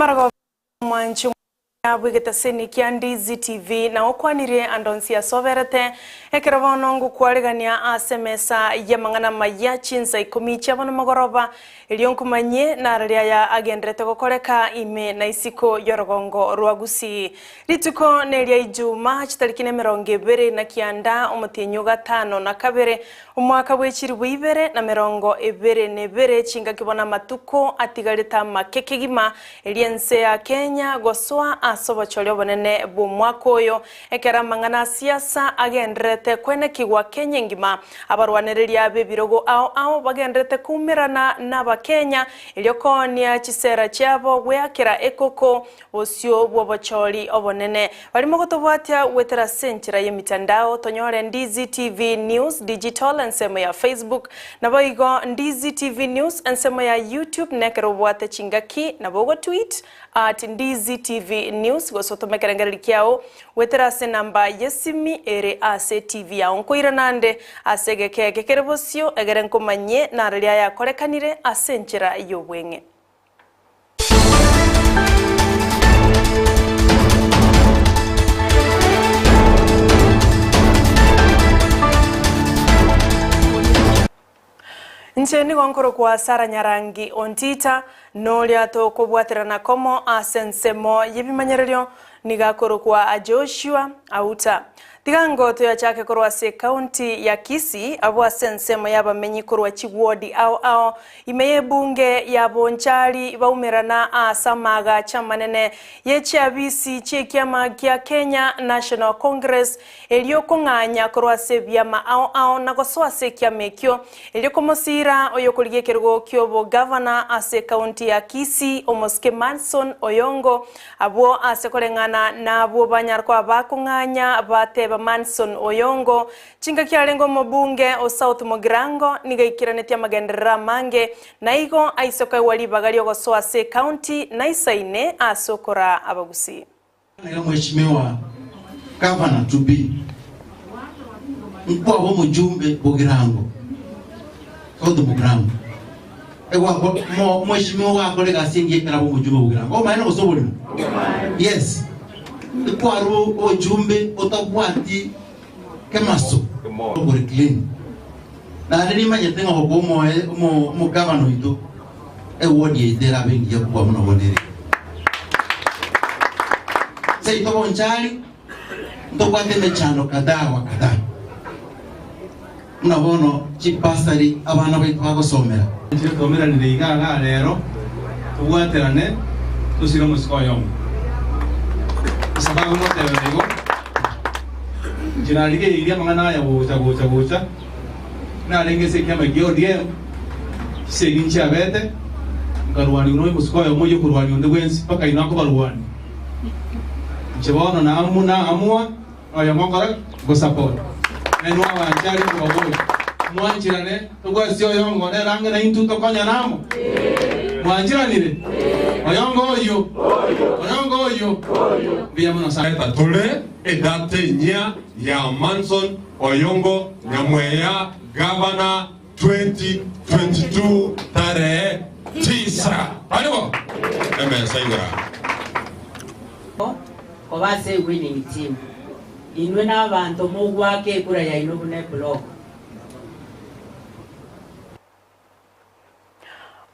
Maragoba omwanchi omuya bw'egetaseni kia Ndizi TV na okwanirie ande onsi ase oberete, ekero bono ngokwaregania ase emesa y'amang'ana amayia chinsa ikomi chia bono mogoroba, erio nkomanyie narari aya agenderete gokoreka ime na isiko y'orogongo rwa Gusii. Rituko neria Ijuma, chitariki nemerongo ebere na kianda, omotienyi o gatano na kabere, Omwaka bwe chilifu ibere na 22 chingaki bono amatuko atigarete amake kegima erio ense ya Kenya gosoa ase obochori obonene bw'omwaka oyo ekero amang'ana a siasa agendererete kwenekigwa Kenya engima. Abarwanereria b'ebirogo ao ao bagendererete koumerana n'Abakenya erio koonia chisera chiabo gweakera ekoko Bosio bw'obochori obonene. Barimo gotobwatia goetera ase enchera y'emitandao, tonyore Ndizi TV News Digital ensemo ya Facebook, naboigo Ndizi TV News ensemo ya YouTube nekero obwate chingaki nabo ogotweet at Ndizi TV News gose otome ekerengereri kiao goetera ase enamba y'esimi ere ase TV yao. Nkoirana ande ase egeka eke kere bosio egere nkomanyie narari ayakorekanire ase enchera y'obweng'e. Inche nigo nkorokwa Sara Nyarangi Ontita, noria tokobwaterana komo ase ensemo y'ebimanyererio, nigo akorokwa Joshua Auta. Tiga ngo toyachake korwa ase ekaunti ya Kisii, abwo ase ensemo y'abamenyi korwa chigwodi ao ao Ime y'ebunge ya Bonchari baumerana aase amaagacho amanene ye chiabisi chi'ekiama gia Kenya National Congress erio kong'anya korwa ase ebiama ao ao na gosoa ase ekiama ekio erio komosiira oyokorigia ekerogo ki'obogavana ase ekaunti ya Kisii omosike Manson Oyongo abwo ase koreng'ana nabwo banyara koba bakong'anya bateba Manson Oyongo Chingaki arenge omobunge o South Mugirango nigo aikeranetie amagenderero amange, na igo aise koegwa ribaga ri'ogosoa ase ecounty naisaine ase okoraa abagusii. Nere Mheshimiwa Governor to be nkwaba omojumbe Bogirango, South Mugirango. Egwako mo Mheshimiwa gwakora egasi engiya ekero abe omojumbe Bogirango. Obomaene gose oborimo? Yes. Ekwarwa obojumbe otabwati Kemaso okore clean. Naende nimanyete ng'a okoa omoe omo omogavana oito eward yaito erabe engiya kobua buna bono ere. Seito Bonchari ntobwate emechando kadhaa wa kadhaa buna bono chibasari abana baito bagosomera. Inche twaumeranire iga igaa rero, tobwaterane, tosire omosike oyomo. Esababu ngotebera igo, inche narigeirie amang'ana aya gocha gocha gocha, narenge ase ekiama kia ODM, chisegi nchiabete, nkarwania nonya omosike oyomo oyio okorwania onde bwensi, mpaka inwe akobarwania. Inche bono naamua naamua. Noyomo okora gosupport nainwe abanche aria nkobaboria, mwanchirane tobwati oyongo nere ang'e naintwe tokonyane amo? Mwanchiranire? Oyongo oyio? Oyongo oyio? Mbuya mono sana. Eta tore edata enyia ya Manson Oyongo Nyamweya Gavana 2022 tarehe tisa. Tari bo? Emesa igoro aa. Koba ase ewinning team. Inwe nabanto mogwaka ekura yaino buna eblock.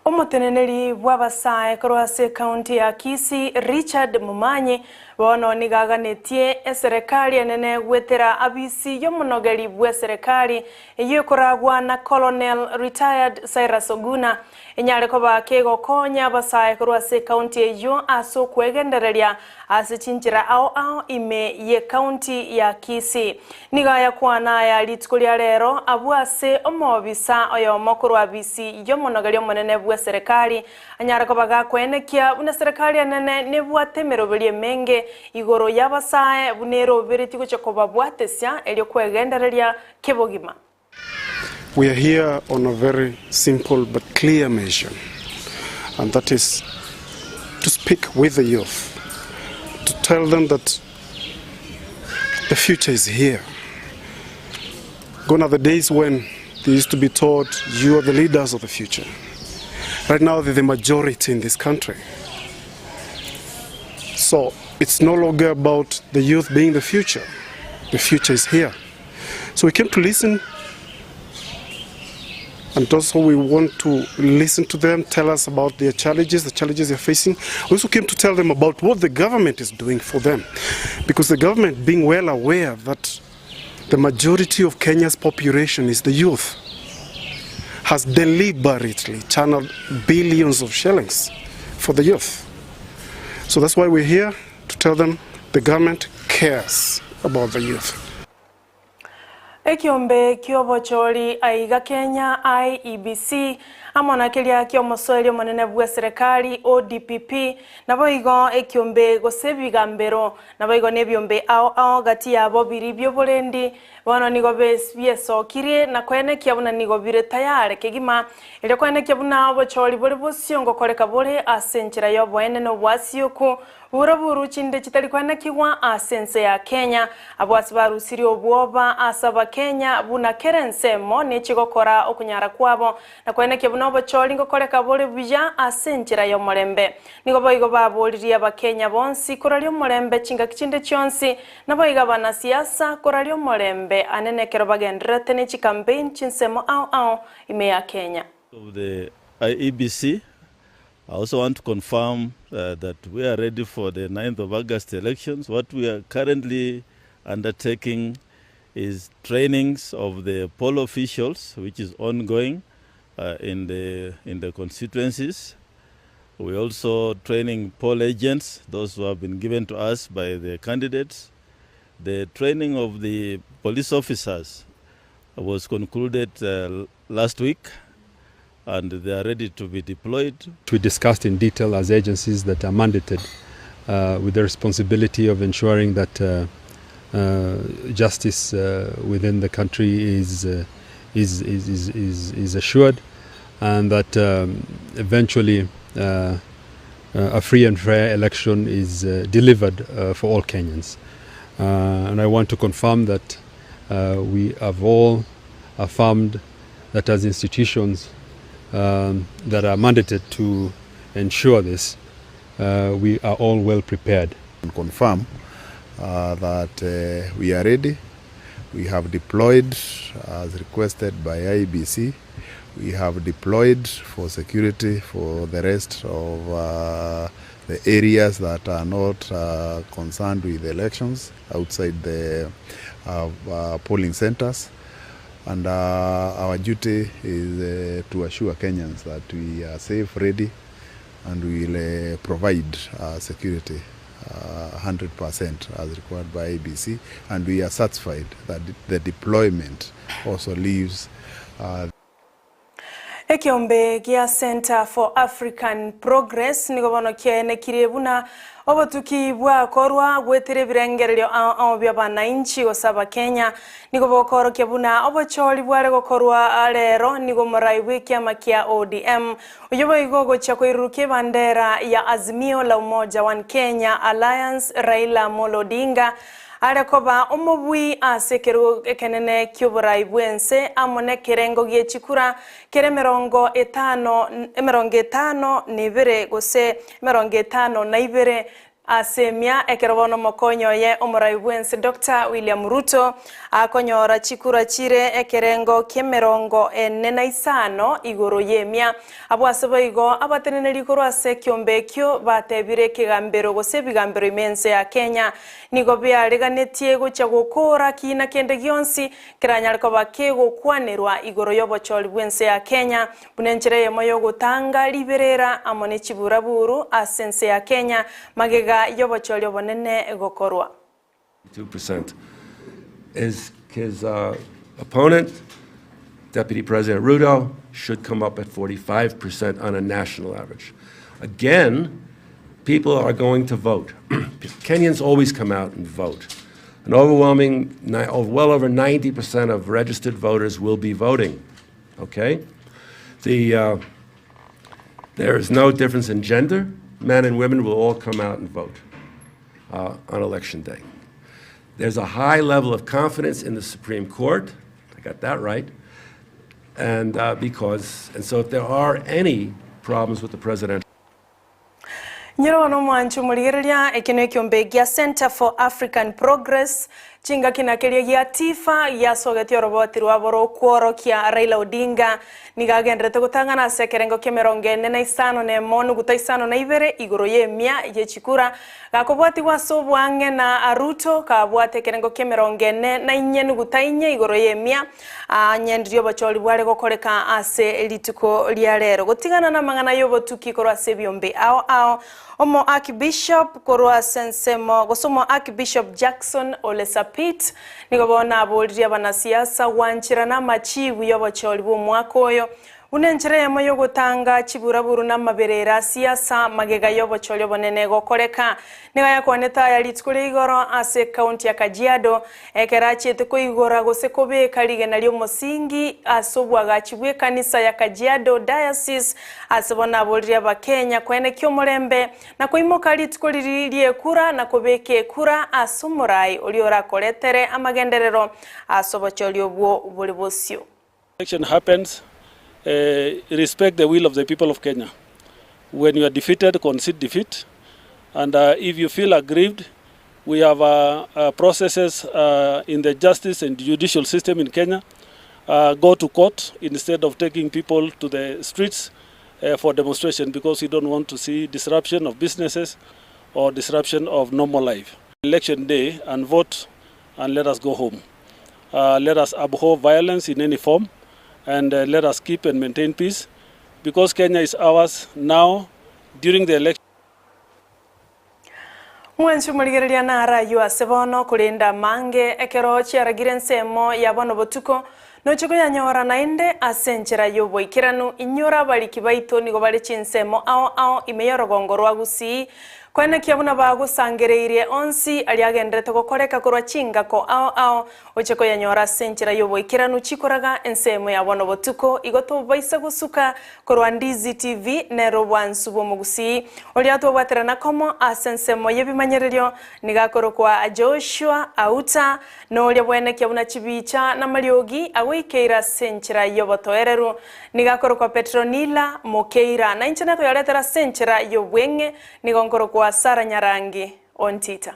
Omoteneneri bw'abasae korwa ase ekaunti ya Kisii Richard Momanyi bono nigo aganetie eserekari enene gwetera abisi y'omonogeri bw'eserekari eyio ekoragwa na Colonel Retired Cyrus Oguna Enyare koba kegokonya abasae korwa ase ekaunti eyio ase okwegendereria ase chinchera ao ao ime y'ekaunti ya Kisii. Nigo ayakwana aya rituko ria rero abwo ase omoobisa oyomo korwa abisi y'omonogeri omonene bw'eserekari anyare koba gakoenekia buna serekari enene nebwate emeroberio emenge igoro y'abasae buna eroberetie gochia kobabwatesia erio kwegendereria kebogima. We are here on a very simple but clear mission and that is to speak with the youth, to tell them that the future is here. Gone are the days when they used to be told you are the leaders of the future. Right now they're the majority in this country. So it's no longer about the youth being the future. The future is here. So we came to listen and also we want to listen to them, tell us about their challenges, the challenges they're facing. We also came to tell them about what the government is doing for them. Because the government being well aware that the majority of Kenya's population is the youth, has deliberately channeled billions of shillings for the youth. So that's why we're here to tell them the government cares about the youth. Ekiombe ki'obochori aiga Kenya, IEBC, amo na keria ki'omosoeri omonene bw'eserekari, ODPP, naboigo ekiombe gose ebigambero, naboigo nebiombe ao ao gati yabo biria bi'oborendi, bono nigo biesokirie na koenekia buna nigo bire tayare kegima, erio koenekia buna obochori bore bosio ngokoreka bore ase enchera y'oboene na obwasioku Buroburu chinde chitari koenekigwa ase ense ya Kenya. Abwo ase barusirie obwoba ase Abakenya buna kera ensemo nechigokora okonyara kwabo na koenekia buna obochori ngokoreka bore buya ase enchera y'omorembe. Nigo boigo baboririe Abakenya bonsi koraria omorembe chingaki chinde chionsi, naboigo abanasiasa koraria omorembe anene ekero bagendererete ne chikampein chinsemo ao ao ime ya Kenya. Of the IEBC I also want to confirm uh, that we are ready for the 9th of August elections. What we are currently undertaking is trainings of the poll officials, which is ongoing uh, in, the, in the constituencies. We're also training poll agents, those who have been given to us by the candidates. The training of the police officers was concluded uh, last week and they are ready to be deployed. We discussed in detail as agencies that are mandated uh, with the responsibility of ensuring that uh, uh, justice uh, within the country is, uh, is, is, is, is, is assured and that um, eventually uh, a free and fair election is delivered for all Kenyans. and I want to confirm that we have all affirmed that as institutions um, that are mandated to ensure this, uh, we are all well prepared. Confirm uh, that uh, we are ready. We have deployed as requested by IEBC. We have deployed for security for the rest of uh, the areas that are not uh, concerned with elections outside the uh, uh, polling centers. And uh, our duty is uh, to assure Kenyans that we are safe, ready, and we will uh, provide uh, security uh, 100% as required by ABC. And we are satisfied that the deployment also leaves uh, Ekeombe gia Center for African Progress nigo bono kiaenekirie buna obotuki bwakorwa gwetera ebirengererio ao ao bia abananchi gose Abakenya. Nigo bokoorokia buna obochori bware gokorwa rero nigo omorai bw'ekiama kia ODM oyio boigo ogochia koirurukia ebandera ya Azimio la Umoja One Kenya Alliance Raila Amolo Odinga Are koba omobui ase ekerogo ekenene ki'oborai bw'ense amo nekerengo gie chikura kere emerongo etano, emerongo etano na ebere, gose emerongo etano na ibere ase emia, ekero bono omokonyi oye omorai bw'ense Doctor William Ruto akonyora chikura chire ekerengo ki'emerongo ene na isano igoro y'emia. Abwo ase boigo abateneneri korwa ase ekiombe ekio batebire ekegambero gose ebigambero ime ense ya Kenya Nigo biareganetie gochia gokoora kiina kende gionsi keranyare koba kegokwanerwa igoro y'obochori bw'ense ya Kenya, buna enchera eyemo y'ogotanga riberera amo ne chiburaburu ase ense ya Kenya magega y'obochori obonene gokorwa. 2%. His, his uh, opponent, Deputy President Ruto, should come up at 45% on a national average. Again, people are going to vote. Kenyans always come out and vote. An overwhelming, well over 90% of registered voters will be voting, okay? The, uh, there is no difference in gender. Men and women will all come out and vote uh, on election day. There's a high level of confidence in the Supreme Court. I got that right. And uh, because, and so if there are any problems with the presidential. Nyoro nomwancho morigereria ekino ekiombe gia Center for African Progress chingaki na keria gia Tifa giasogetie oroboti rwabo rokworokia Raila Odinga nigo agenderete gotang'ana ase ekerengo kia 45 nuguta 52 igoro y'emia y'echikura gakobwatigwa ase obwang'e na Ruto kabwate ekerengo kia 44 nuguta 4 igoro y'emia anyendirie obochori bware gokoreka ase rituko ria rero gotigana na amang'ana y'obotuki korwa ase ebiombe ao ao omo Archbishop korwa sensemo gose omo Archbishop Jackson Ole Sapit nigo bono aboririe abanasiasa gwanchera na amachibu y'obochori bwa omwaka oyo buna enchera eyemo y'ogotanga chiburaburu na amaberera a siasa magega y'obochori obonene gokoreka. Nigo yakwanete aya rituko ria igoro ase ekaunti ya Kajiado ekero achiete koigora gose kobeka rigena ri'omosingi ase obwagachi bw'ekanisa ya Kajiado Diocese ase bono aboririe Abakenya koenekia omorembe na koimoka rituko riria ri'ekura na kobeka ekura ase omorai oria orakoretere amagenderero ase obochori obwo bore bosio. Election happens, respect the will of the people of Kenya. When you are defeated, concede defeat. And if you feel aggrieved, we have processes in the justice and judicial system in Kenya. Go to court instead of taking people to the streets for demonstration because we don't want to see disruption of businesses or disruption of normal life. Election day and vote and let us go home. Let us abhor violence in any form and let us keep and maintain peace because Kenya is ours now during the election. Mwanche omorigereria naro ayio ase bono, korende amange ekero chiaragire ensemo ya bono botuko, noche koyanyora naende ase enchera y'oboikeranu. Inyora abariki baito nigo bare chinsemo ao ao ime y'orogongo rwa Gusii, Koenekia buna bagosangereirie onsi aria agenderete gokoreka korwa chingako ao ao, oche koyanyora ase enchera y'oboikeranu chikoraga ensemo ya bono botuko, igo tobaisa gosuka korwa Ndizi TV nere obwansu bw'omogusii oria twabwaterana komo ase ensemo y'ebimanyererio nigo akorokwa Joshua Auta noria bwenekia buna chibicha namariogi agoikeire ase enchera y'obotoereru nigo akorokwa Petronila Mokeira nainche nakoyoretera ase enchera y'obweng'e Nigo nkorokwa Sara Nyarangi o Ntita.